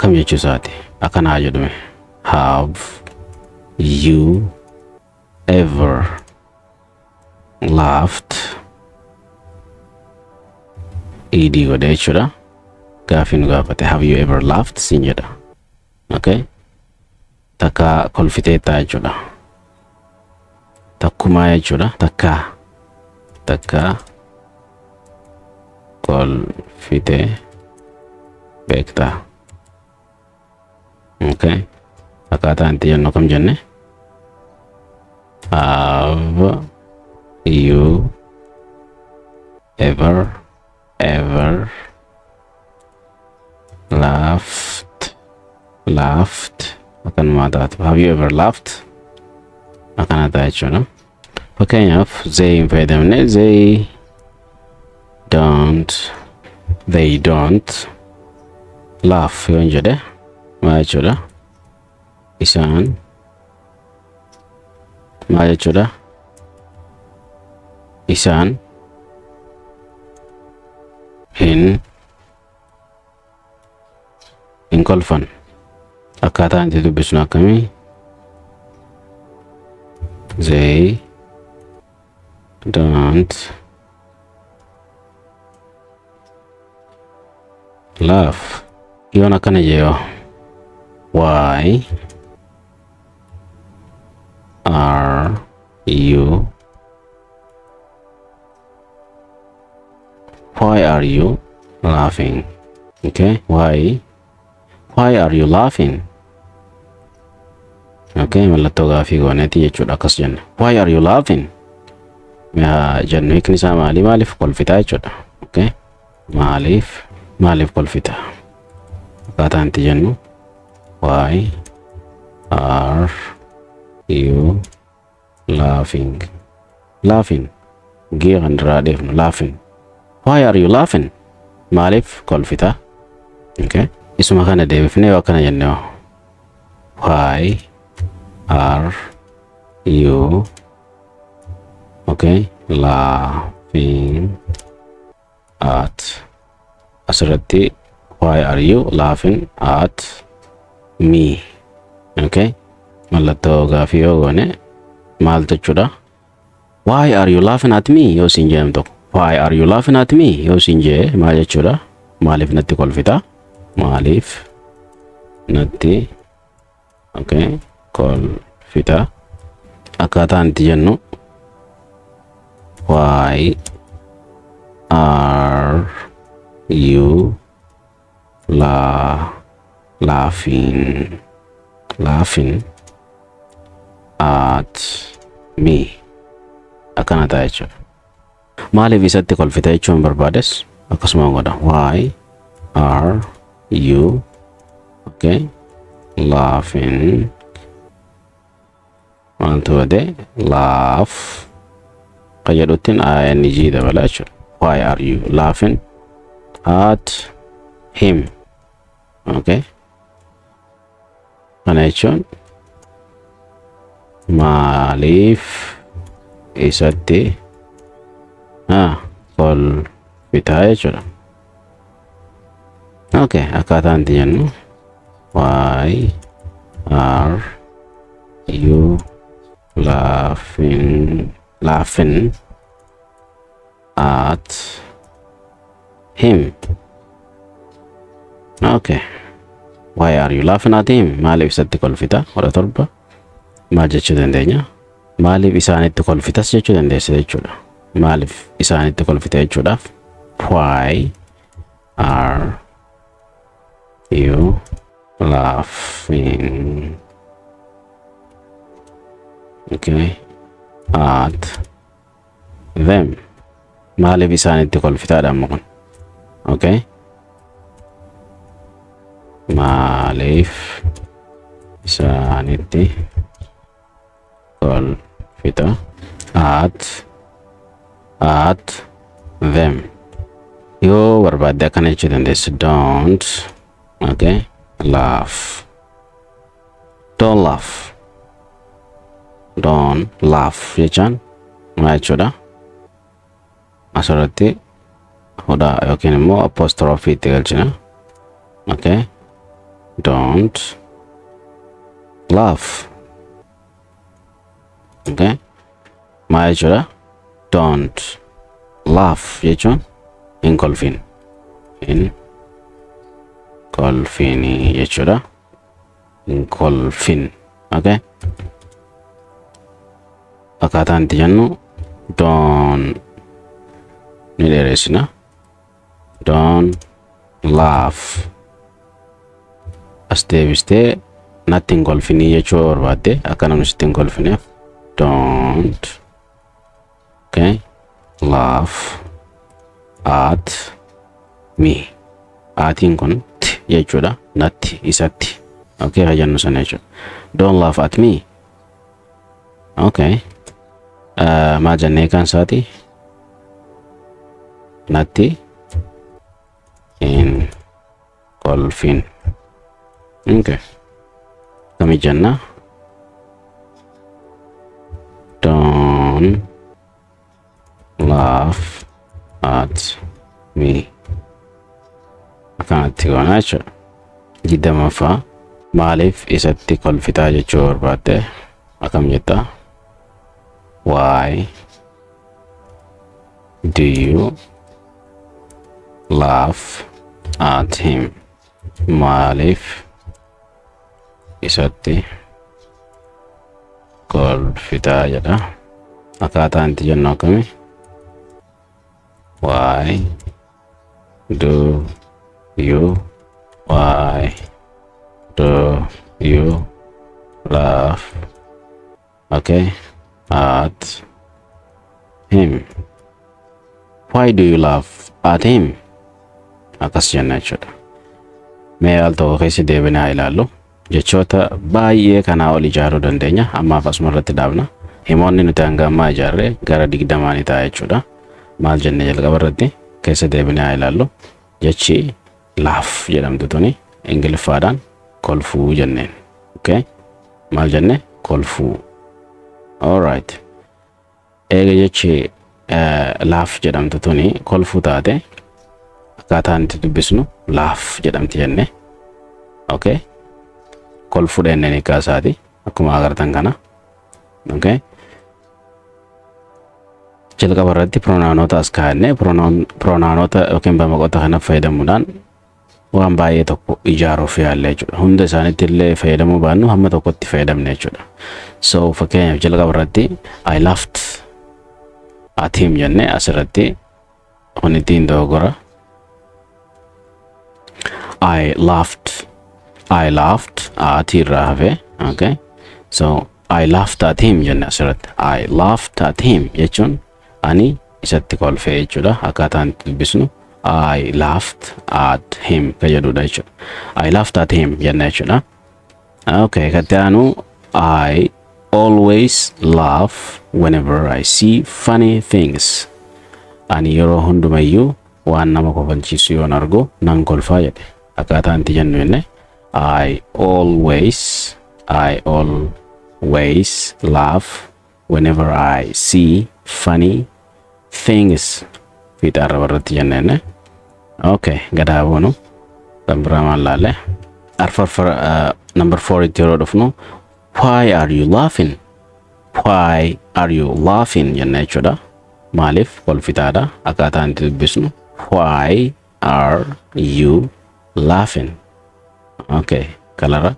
Akkam jechuu isaati? Akkanaa jedhume. Have you ever laughed? Ed godhe jechuudha. Gaafii nu gaafate, have you ever laughed siin jedha. Okay? Takka kolfiteettaa jechuudha. Takkumaa jechuudha. Takka kolfitee beektaa. Okay? Akkaataan itti jennu kam jenne? Have you ever laughed akkanumaa taatu, have you ever laughed akkana ta'a jechuudha. Fakkeenyaaf, they hin fayyadamne, they don't laugh yoon jedhe maal jechuudha? Isaan maal jechuudha? Isaan hin kolfan. Akkaataan itti dubbisnu akkamii? They don't laugh. Yoon akkana jee, why are you why are you laughing? Okay, why are you laughing? Okay, mallattoo gaafii gooneeti jechuudha. Akkas jenna, why are you laughing yaa jennu, hiikni isaa maali? Maaliif kolfitaa jechuudha. Okay, maaliif kolfita? Akkaataan itti jennu, why are you laughing? Laughing gii kan irraa dheefnu, laughing. Why are you laughing? Maaliif kolfita? Okay, isuma kana deebifnee yoo akkana jenne, why are you, okay, laughing at, asirratti why are you laughing at me? Okay, mallattoo gaafii yoo goone maal jechuudha? Why are you laughing at me yoo siin jedhamu tokko, why are you laughing at me yoo siin jee maal jechuudha? Maaliif natti kolfita? Maaliif natti, okay, kolfita? Akkaataan itti jennu, why are you laughing at me? Akkana ta'a jechuudha. Maaliif isatti kolfita jechuun barbaades akkasuma godha. Why are you, okay, laughing, maaltu bade? Laugh ka jedhuttiin ing dabala jechuudha. Why are you laughing at him? Okay, kana jechuun maaliif isatti kolfitaa jechuudha. Okay, akkaataan itti jennu, why are you laughing at him? Okay, why are you laughing at him? Maaliif isatti kolfita? 17 maal jechuu dandeenya? Maaliif isaanitti kolfitas jechuu dandeessa jechuudha. Maaliif isaanitti kolfita jechuudhaaf, why are you laughing, okay, at them? Maaliif isaanitti kolfitaadha amma kun? Okay, maaliif isaanitti kolfita? At them yoo barbaadde akkana jechuu dandeessa: don't, okay, laugh. Don't laugh. Don't laugh jechaan maal jechuudha? Asirratti hudhaa yookiin immoo apostrophe itti galchina. Okay, Don't laugh. Okay. Maal jechuudha? Don't laugh jechuun hin kolfin. Hin kolfinii jechuudha. Hin kolfin. Okay. Akkaataan itti jennu don't ni dheeressina. Don't laugh. As deebistee natti hin kolfinii jechuu barbaadde, akka namni sitti hin kolfineef, don't, okay, laugh at me. Atiin kun t jechuudha, natti, isatti, okay, ka jennu sana jechuudha. Don't laugh at me. Okay. Maal jennee kan isaati? Natti hin kolfin. Okay. Kami jenna? Don't laugh at me. Akkanatti goona jechuudha. 20ffaa, maaliif isatti kolfitaa jechuu barbaadde akkam jettaa? Why do you laugh at him? Maaliif isatti kolfitaa jedha. Akkaataan itti jennu akkami? Why do you, why do you laugh, okay, at him? Why do you laugh at him? Akkas jenna jechuudha. Mee al tokko keessa deebinee haa ilaallu. Jechoota baay'ee kanaa ol ijaaruu dandeenya. Ammaaf asuma irratti dhaabna. Himoonni nuti hanga ammaa ijaarre gara 20 ni ta'a jechuudha. Maal jenne jalqaba irratti? Keessa deebinee haa ilaallu. Jechi laugh jedhamtu tuni Ingiliffaadhaan kolfuu jenneen. Okay? Maal jenne? Kolfuu. Alright. Eega jechi laugh jedhamtu tuni kolfuu taate, akkaataan itti dubbisnu laugh jedhamti jenne. Okay? Kolfuu dhenneen hiikkaa isaati. Akkuma agartan kana. Okay? Jalqaba irratti pronounoota as kaa'annee, pronounoota yookiin bamaqoota kana fayyadamuudhaan waan baay'ee tokko ijaaruuf yaalle jechuudha. Hunda isaaniitti illee fayyadamuu baannu hamma tokkotti fayyadamne jechuudha. So fakkeenyaaf jalqaba irratti "I laughed at him" jenne. Asirratti kun ittiin dogoggora. I laughed, I laughed at irraa hafe. Okay. So "I laughed at him" jenne asirratti. "I laughed at him" jechuun ani isatti kolfee jechuudha. Akkaataan itti dubbisnu "I laughed at him" ka jedhudha jechuudha. "I laughed at him" jenna jechuudha. Okay, katti aanu "I always laugh whenever I see funny things." Ani yeroo hundumayyuu waan nama kofalchiisu yoon argu nan kolfaa jedhe. Akkaataan itti jennu jenne I always, I always laugh whenever I see funny things. Fiixa arraba irratti jenne. Okay, gadaa boonu. Kan biraa maal laalle? Arfarfar, number 4 itti yeroo dhufnu, "Why are you laughing? Why are you laughing?" jenna jechuudha. Maaliif kolfitaadha? Akkaataan itti dubbisnu "Why are you laughing?" Okay, color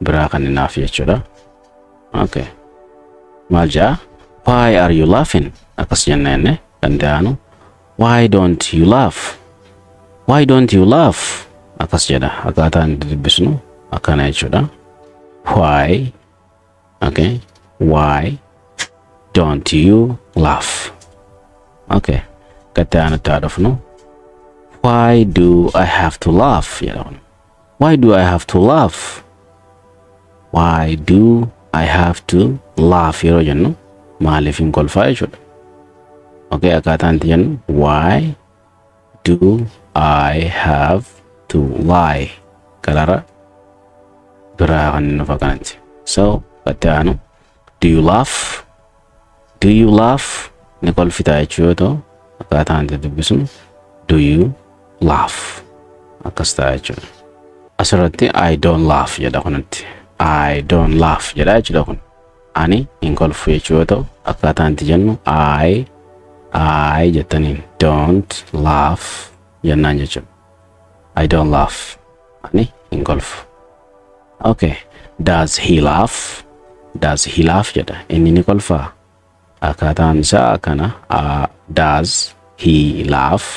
biraa kan inaaf jechuudha. Okay. Maal jedha? "Why are you laughing?" Akkas jenna jenne. Kan ta'anu "Why don't you laugh? Why don't you laugh?" Akkas jedha. Akkaataan itti dubbisnu akkana jechuudha. Why, okay, why don't you laugh? Okay. Gatti aanutti haa dhufnu. "Why do I have to laugh?" jedha kun. Why do I have to laugh? "Why do I have to laugh?" yeroo jennu maaliif hin kolfaa jechuudha. Okay, akkaataan itti jennu "Why do I have to lie?" Color biraa kan inni dhufa kanatti. So, gatti aanu "Do you laugh? Do you laugh?" Ni kolfitaa jechuu yoo ta'u, akkaataan itti dubbisnu "Do you laugh?" akkas ta'a jechuudha. Asirratti "I don't laugh" jedha kunutti. "I don't laugh" jedha jechuudha kun. Ani hin kolfu jechuu yoo ta'u, akkaataan itti jennu "I", "I" jettaniin "don't laugh" jennaan jechuudha. I don't laugh. Ani hin kolfu. Okay. Does he laugh? "Does he laugh?" jedha. Inni ni kolfaa? Akkaataan isaa akkana. Does he laugh?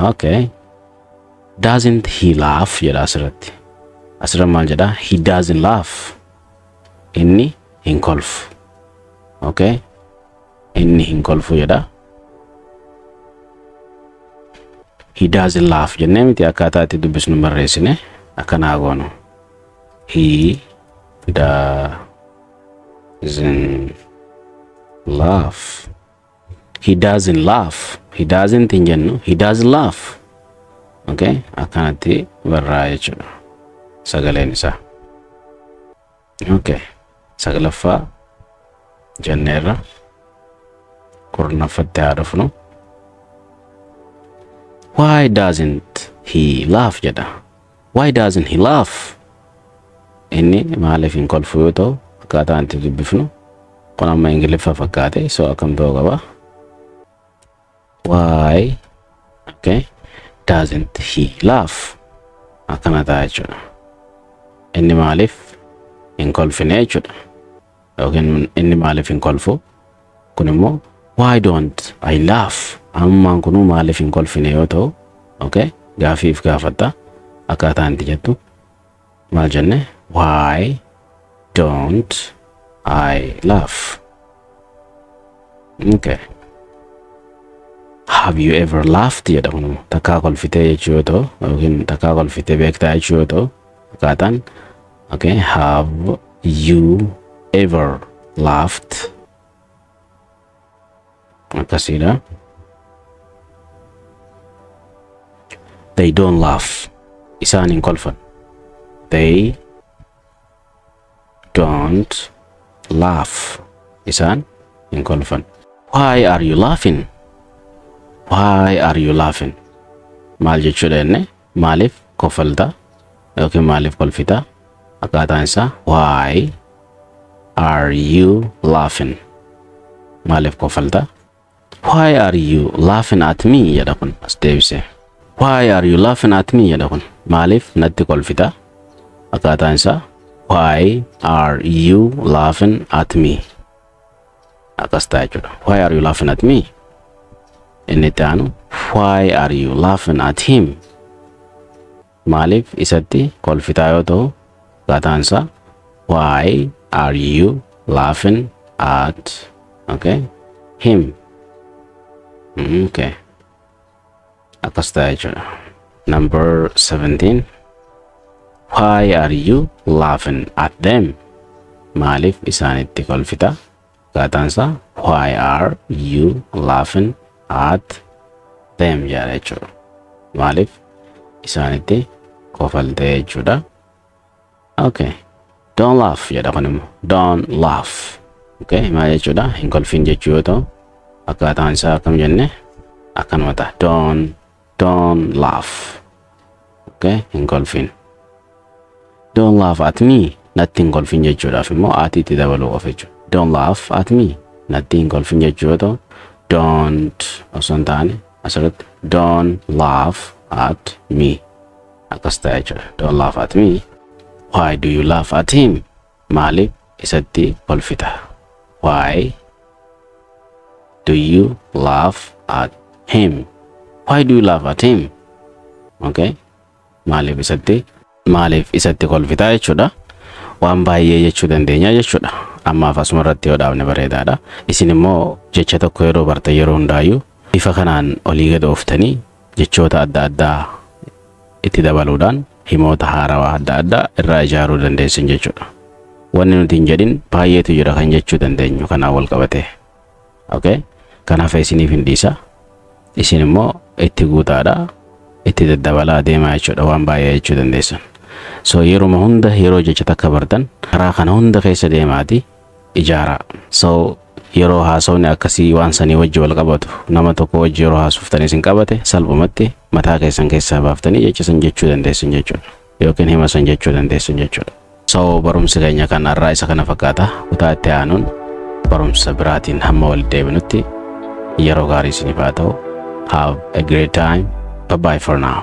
Okay. "Doesn't he laugh?" jedha asirratti. Asirra maal jedha? He doesn't laugh. Inni hin kolfu. Okay. Inni hin kolfu jedha. "He doesn't laugh" jennee miti, akkaataa itti dubbisnu barreessine akkanaa goonu. He doesn't laugh. He doesn't laugh. "He doesn't" hin jennu. He doesn't laugh. Okay, akkanatti barraa jechuudha. Sagaleen isaa. Okay, saglaffaa jenneerra, 10ffaatti haa dhufnu. "Why doesn't he laugh?" jedha. Why doesn't he laugh? Inni maaliif hin kolfu yoo ta'u, akkaataan itti dubbifnu kun amma Ingiliffa fakkaate, so akkam ta'uu qaba? Why, okay, doesn't he laugh? Akkana ta'a jechuudha. Inni maaliif hin kolfine jechuudha. Yookiin inni maaliif hin kolfu? Kun immoo "Why don't I laugh?" Ammaan kunuu maaliif hin kolfine yoo ta'u, okay, gaafiif gaafatta, akkaataan itti jettu maal jenne? Why don't I laugh? Okay. "Have you ever laughed?" jedha kun immoo takkaa kolfitee jechuu yoo ta'u, yookiin takkaa kolfitee beektaa jechuu yoo ta'u, akkaataan, okay, have you ever laughed? Akkasiidha. They don't laugh. Isaan hin kolfan. They don't laugh. Isaan hin kolfan. Why are you laughing? Why are you laughing? Maal jechuudha jenne? Maaliif kofalta yookiin maaliif kolfita? Akkaataan isaa why are you laughing? Maaliif kofalta? "Why are you laughing at me?" jedha kun as deebise. "Why are you laughing at me?" jedha kun. Maaliif natti kolfita? Akkaataan isaa why are you laughing at me? Akkas ta'a jechuudha. Why are you laughing at me? Inni itti aanu, why are you laughing at him? Maaliif isatti kolfitaa yoo ta'u, akkaataan isaa why are you laughing at, okay, him? Okay. Akkas ta'a jechuudha. Number 17. Why are you laughing at them? Maaliif isaanitti kolfita? Akkaataan isaa why are you laughing at them jedha jechuudha. Maaliif isaanitti kofaltee jechuudha. Okay. "Don't laugh" jedha kun immoo. Don't laugh. Okay, maal jechuudha? Hin kolfin jechuu yoo ta'u, akkaataan isaa akkam jenne? Akkanuma ta'a. Don't laugh. Okay, hin kolfin. "Don't laugh at me." Natti hin kolfin jechuudhaaf immoo "at" itti dabaluu qofa jechuudha. Don't laugh at me. Natti hin kolfin jechuu yoo ta'u, "don't" osoo hin taane asirratti don't laugh at me. Akkas ta'a jechuudha. Don't laugh at me. Why do you laugh at him? Maaliif isatti kolfita? Why do you laugh at him? Why do you laugh at him? Okay. Maaliif isatti kolfita jechuudha. Waan baay'ee jechuu dandeenya jechuudha. Ammaaf asuma irratti yoo dhaabne bareedaadha. Isin immoo jecha tokko yeroo bartan yeroo hundaayyuu bifa kanaan olii gad ooftanii jechoota adda addaa itti dabaluudhaan himoota haarawaa adda addaa irraa ijaaruu dandeessan jechuudha. Wanni nuti hin jedhin baay'eetu jira kan jechuu dandeenyu kanaan wal qabate. Okay? Kanaaf isiniif hin dhiisa. Isin immoo itti guutaadha. Itti daddabalaa deemaa jechuudha, waan baay'ee jechuu dandeessan. So yeruma hunda yeroo jecha takka bartan karaa kana hunda keessa deemaati ijaaraa. So Yeroo haasawni akkasii waan sanii wajji wal qabatu, nama tokko wajji yeroo haasoftanii isin qabate, salphumatti mataa keessan keessaa baaftanii jecha san jechuu dandeessan jechuudha. Yookiin hima san jechuu dandeessan jechuudha. So barumsi keenya kan har'aa isa kana fakkaata. Kutaa itti aanuun barumsa biraatiin hamma walitti deebinutti yeroo gaarii isiniif haa ta'u. Have a great time. Bye bye for now.